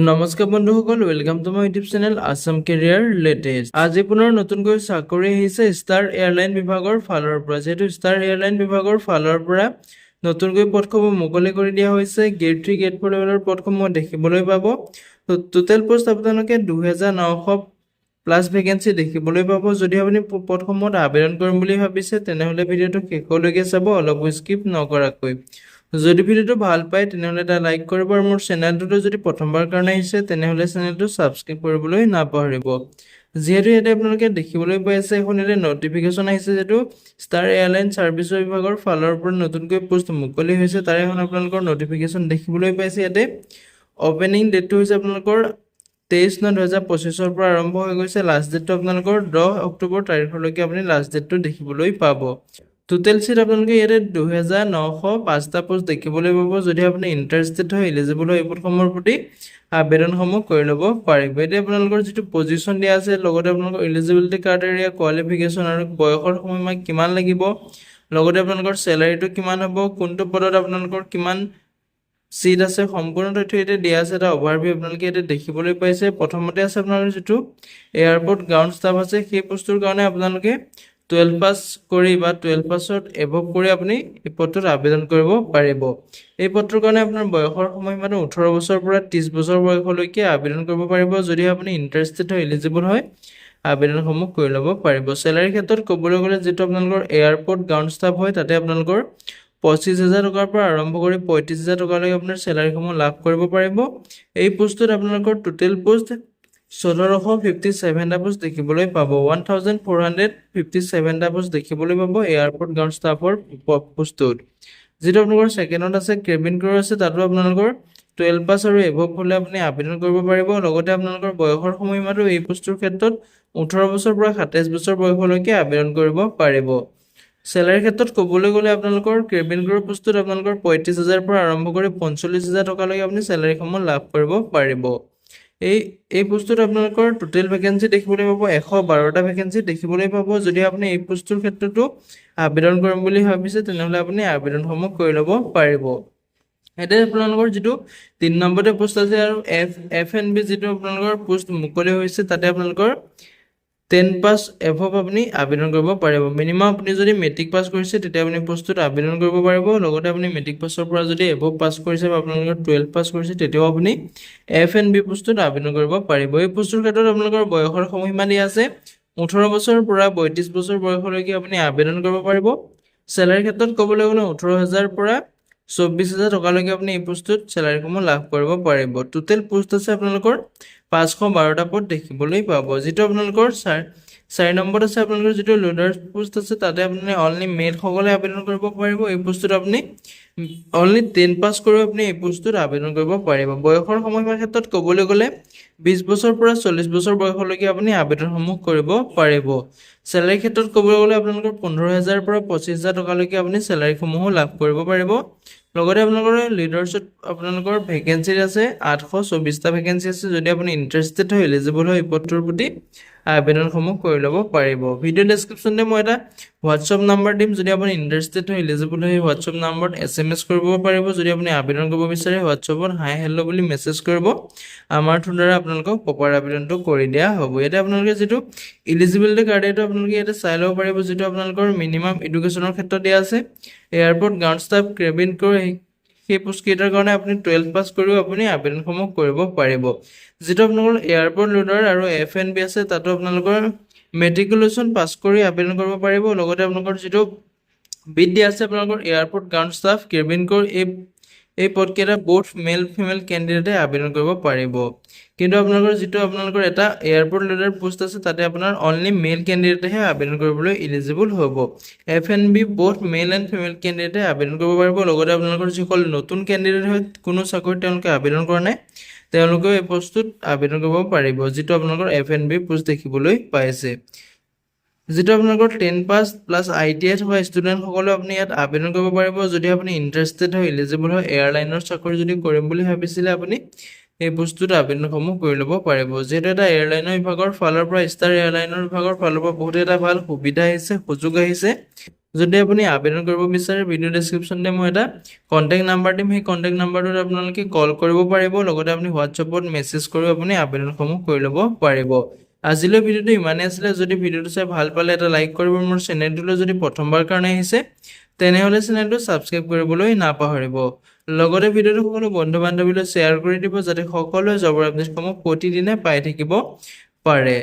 নমস্কাৰ বন্ধুসকল, welcome to my YouTube channel Assam Career Latest। আজি পুনৰ নতুনকৈ চাকৰি আহিছে ষ্টাৰ এয়াৰলাইন বিভাগৰ ফালৰ পৰা। যিহেতু ষ্টাৰ এয়াৰলাইন বিভাগৰ ফালৰ পৰা নতুনকৈ পদসমূহ মুকলি কৰি দিয়া হৈছে, গ্ৰেড 3, গ্ৰেড 4 লেভেলৰ পদসমূহ দেখিবলৈ পাব। টোটেল পোষ্ট আপোনালোকে 2900 প্লাছ ভেকেঞ্চি দেখিবলৈ পাব। যদি আপুনি পদসমূহত আবেদন কৰিম বুলি ভাবিছে, তেনেহ'লে ভিডিঅ'টো শেষলৈকে চাব, অলপো স্কিপ নকৰাকৈ। যদি ভিডিঅ'টো ভাল পায়, তেনেহ'লে এটা লাইক কৰিব আৰু মোৰ চেনেলটোলৈ যদি প্ৰথমবাৰ কাৰণে আহিছে, তেনেহ'লে চেনেলটো ছাবস্ক্ৰাইব কৰিবলৈ নাপাহৰিব। যিহেতু ইয়াতে আপোনালোকে দেখিবলৈ পাইছে, এখন ইয়াতে নটিফিকেশ্যন আহিছে, যিহেতু ষ্টাৰ এয়াৰলাইন ছাৰ্ভিচৰ বিভাগৰ ফালৰ পৰা নতুনকৈ পোষ্ট মুকলি হৈছে, তাৰে এখন আপোনালোকৰ নটিফিকেশ্যন দেখিবলৈ পাইছে। ইয়াতে অ'পেনিং ডেটটো হৈছে আপোনালোকৰ 23/9/2025ৰ পৰা আৰম্ভ হৈ গৈছে। লাষ্ট ডেটটো আপোনালোকৰ 10 অক্টোবৰ তাৰিখলৈকে আপুনি লাষ্ট ডেটটো দেখিবলৈ পাব। টোটেল চিট আপোনালোকে ইয়াতে 2905টা পোষ্ট দেখিবলৈ পাব। যদি আপুনি ইণ্টাৰেষ্টেড হয়, এলিজিবল হয়, এই পদসমূহৰ প্ৰতি আবেদনসমূহ কৰি ল'ব পাৰিব। এতিয়া আপোনালোকৰ যিটো পজিশ্যন দিয়া আছে, লগতে আপোনালোকৰ এলিজিবিলিটি ক্ৰাইটেৰিয়া, কোৱালিফিকেশ্যন আৰু বয়সৰ সময়সীমা কিমান লাগিব, লগতে আপোনালোকৰ চেলাৰীটো কিমান হ'ব, কোনটো পদত আপোনালোকৰ কিমান চিট আছে, সম্পূৰ্ণ তথ্য ইয়াতে দিয়া আছে। এটা অভাৰভিউ আপোনালোকে ইয়াতে দেখিবলৈ পাইছে। প্ৰথমতে আছে আপোনালোকৰ যিটো এয়াৰপৰ্ট গ্ৰাউণ্ড ষ্টাফ আছে, সেই পোষ্টটোৰ কাৰণে আপোনালোকে 12 পাছ কৰি বা 12 পাছত এভভ কৰি আপুনি এই পদটোত আবেদন কৰিব পাৰিব। এই পদটোৰ কাৰণে আপোনাৰ বয়সৰ সময়সীমাটো 18 বছৰৰ পৰা 30 বছৰ বয়সলৈকে আবেদন কৰিব পাৰিব। যদি আপুনি ইণ্টাৰেষ্টেড হয়, এলিজিবল হয়, আবেদনসমূহ কৰি ল'ব পাৰিব। চেলাৰীৰ ক্ষেত্ৰত ক'বলৈ গ'লে, যিটো আপোনালোকৰ এয়াৰপৰ্ট গ্ৰাউণ্ড ষ্টাফ হয়, তাতে আপোনালোকৰ 25 হাজাৰ টকাৰ পৰা আৰম্ভ কৰি 35 হাজাৰ টকালৈকে আপোনাৰ চেলাৰীসমূহ লাভ কৰিব পাৰিব। এই পোষ্টটোত আপোনালোকৰ টোটেল পোষ্ট 1457টা পোষ্ট দেখিবলৈ পাব। 1457টা পোষ্ট দেখিবলৈ পাব এয়াৰপৰ্ট গ্ৰাউণ্ড ষ্টাফৰ পোষ্টটোত। যিটো আপোনালোকৰ ছেকেণ্ডত আছে, কেবিন ক্ৰু আছে, তাতো আপোনালোকৰ 12 পাছ আৰু এভভ হ'লে আপুনি আবেদন কৰিব পাৰিব। লগতে আপোনালোকৰ বয়সৰ সময়সীমাটো এই পোষ্টটোৰ ক্ষেত্ৰত 18 বছৰৰ পৰা 27 বছৰ বয়সলৈকে আবেদন কৰিব পাৰিব। চেলাৰীৰ ক্ষেত্ৰত ক'বলৈ গ'লে, আপোনালোকৰ কেবিন ক্ৰুৰ পোষ্টটোত আপোনালোকৰ 35 হাজাৰৰ পৰা আৰম্ভ কৰি 45 হাজাৰ টকালৈকে আপুনি চেলাৰীসমূহ লাভ কৰিব পাৰিব। এই এই পোষ্টটোত আপোনালোকৰ টোটেল ভেকেঞ্চি দেখিবলৈ পাব, 112টা ভেকেঞ্চি দেখিবলৈ পাব। যদি আপুনি এই পোষ্টটোৰ ক্ষেত্ৰতো আবেদন কৰিম বুলি ভাবিছে, তেনেহ'লে আপুনি আবেদনসমূহ কৰি ল'ব পাৰিব। এতিয়া আপোনালোকৰ যিটো তিনি নম্বৰতে পোষ্ট আছে আৰু এফ এন বি যিটো আপোনালোকৰ পোষ্ট মুকলি হৈছে, তাতে আপোনালোকৰ 10 পাছ এভভ আপুনি আবেদন কৰিব পাৰিব। মিনিমাম আপুনি যদি মেট্ৰিক পাছ কৰিছে, তেতিয়া আপুনি পোষ্টটোত আবেদন কৰিব পাৰিব। লগতে আপুনি মেট্ৰিক পাছৰ পৰা যদি এভভ পাছ কৰিছে বা আপোনালোকৰ 12 পাছ কৰিছে, তেতিয়াও আপুনি এফ এন বি পোষ্টটোত আবেদন কৰিব পাৰিব। এই পোষ্টটোৰ ক্ষেত্ৰত আপোনালোকৰ বয়সৰ সময়সীমা দিয়া আছে, 18 বছৰৰ পৰা 32 বছৰ বয়সলৈকে আপুনি আবেদন কৰিব পাৰিব। চেলাৰীৰ ক্ষেত্ৰত ক'বলৈ গ'লে, 18 হাজাৰৰ পৰা 24 হাজাৰ টকালৈকে আপুনি এই পোষ্টটোত চেলাৰীসমূহ লাভ কৰিব পাৰিব। টোটেল পোষ্ট আছে আপোনালোকৰ 512টা পদ দেখিবলৈ পাব। যিটো আপোনালোকৰ চাৰি নম্বৰত আছে, আপোনালোকৰ যিটো লোডাৰ পোষ্ট আছে, তাতে আপুনি অনলি মেলসকলে আবেদন কৰিব পাৰিব। এই পোষ্টটোত আপুনি অনলি 10 পাছ কৰিও আপুনি এই পোষ্টটোত আবেদন কৰিব পাৰিব। বয়সৰ সময়সীমাৰ ক্ষেত্ৰত ক'বলৈ গ'লে, 20 বছৰৰ পৰা 40 বছৰ বয়সলৈকে আপুনি আবেদনসমূহ কৰিব পাৰিব। চেলাৰীৰ ক্ষেত্ৰত ক'বলৈ গ'লে, আপোনালোকৰ 15 হাজাৰৰ পৰা 25 হাজাৰ টকালৈকে আপুনি চেলাৰীসমূহো লাভ কৰিব পাৰিব। লগতে আপোনালোকৰ লিডাৰ্ছত আপোনালোকৰ ভেকেঞ্চি আছে, 824টা ভেকেঞ্চি আছে। যদি আপুনি ইণ্টাৰেষ্টেড হয়, এলিজিবল হয়, এই পদটোৰ প্ৰতি আবেদনসমূহ কৰি ল'ব পাৰিব। ভিডিঅ' ডেছক্ৰিপশ্যনতে মই এটা হোৱাটছআপ নাম্বাৰ দিম। যদি আপুনি ইণ্টাৰেষ্টেড হয়, এলিজিবল হয়, হোৱাটছআপ নাম্বাৰত SMS কৰিব পাৰিব। যদি আপুনি আবেদন কৰিব বিচাৰে, হোৱাটছআপত হাই হেল্ল' বুলি মেছেজ কৰিব। আমাৰ থ্ৰুৰ দ্বাৰা আপোনালোকক প্ৰপাৰ আবেদনটো কৰি দিয়া হ'ব। ইয়াতে আপোনালোকে যিটো ইলিজিবিলিটি ক্ৰাইটেৰিয়াটো আপোনালোকে ইয়াতে চাই ল'ব পাৰিব। যিটো আপোনালোকৰ মিনিমাম এডুকেশ্যনৰ ক্ষেত্ৰত দিয়া আছে, airport ground staff, cabin crew, সেই পোষ্টকেইটাৰ কাৰণে আপুনি 12 পাছ কৰিও আপুনি আবেদনসমূহ কৰিব পাৰিব। যিটো আপোনালোকৰ এয়াৰপৰ্ট লোডাৰ আৰু এফ এন বি আছে, তাতো আপোনালোকৰ মেট্ৰিকুলেশ্যন পাছ কৰি আবেদন কৰিব পাৰিব। লগতে আপোনালোকৰ যিটো বিত দিয়া আছে, আপোনালোকৰ airport ground staff, cabin crew, এই এই পদকেইটা বোথ মেল ফিমেল কেণ্ডিডেটে আবেদন কৰিব পাৰিব। কিন্তু আপোনালোকৰ যিটো আপোনালোকৰ এটা এয়াৰপৰ্ট লোডাৰ পোষ্ট আছে, তাতে আপোনাৰ অনলি মেল কেণ্ডিডেটেহে আবেদন কৰিবলৈ ইলিজিবল হ'ব। F&B both male and female কেণ্ডিডেটে আবেদন কৰিব পাৰিব। লগতে আপোনালোকৰ যিসকল নতুন কেণ্ডিডেট হয়, কোনো চাকৰিত তেওঁলোকে আবেদন কৰা নাই, তেওঁলোকেও এই পষ্টটোত আবেদন কৰিব পাৰিব, যিটো আপোনালোকৰ এফ এন বি পোষ্ট দেখিবলৈ পাইছে। যিটো আপোনালোকৰ 10 পাছ প্লাছ ITI থকা ষ্টুডেণ্টসকলেও আপুনি ইয়াত আবেদন কৰিব পাৰিব। যদি আপুনি ইণ্টাৰেষ্টেড হয়, এলিজিবল হয়, এয়াৰলাইনৰ চাকৰি যদি কৰিম বুলি ভাবিছিলে, আপুনি এই বস্তুত আবেদনসমূহ কৰি ল'ব পাৰিব। যিহেতু এটা এয়াৰলাইনৰ বিভাগৰ ফালৰ পৰা, ষ্টাৰ এয়াৰলাইনৰ বিভাগৰ ফালৰ পৰা বহুত এটা ভাল সুবিধা আহিছে, সুযোগ আহিছে। যদি আপুনি আবেদন কৰিব বিচাৰে, ভিডিঅ' ডেছক্ৰিপশ্যনতে মই এটা কণ্টেক্ট নাম্বাৰ দিম। সেই কণ্টেক্ট নাম্বাৰটোত আপোনালোকে কল কৰিব পাৰিব। লগতে আপুনি হোৱাটছএপত মেছেজ কৰিও আপুনি আবেদনসমূহ কৰি ল'ব পাৰিব। আজিলৈ ভিডিঅ'টো ইমানেই আছিলে। যদি ভিডিঅ'টো চাই ভাল পালে এটা লাইক কৰিব। মোৰ চেনেলটোলৈ যদি প্ৰথমবাৰ কাৰণে আহিছে, তেনেহ'লে চেনেলটো ছাবস্ক্ৰাইব কৰিবলৈ নাপাহৰিব। লগতে ভিডিঅ'টো সকলো বন্ধু বান্ধৱীলৈ শ্বেয়াৰ কৰি দিব, যাতে সকলোৱে জবৰ আপডেটসমূহ প্ৰতিদিনে পাই থাকিব পাৰে।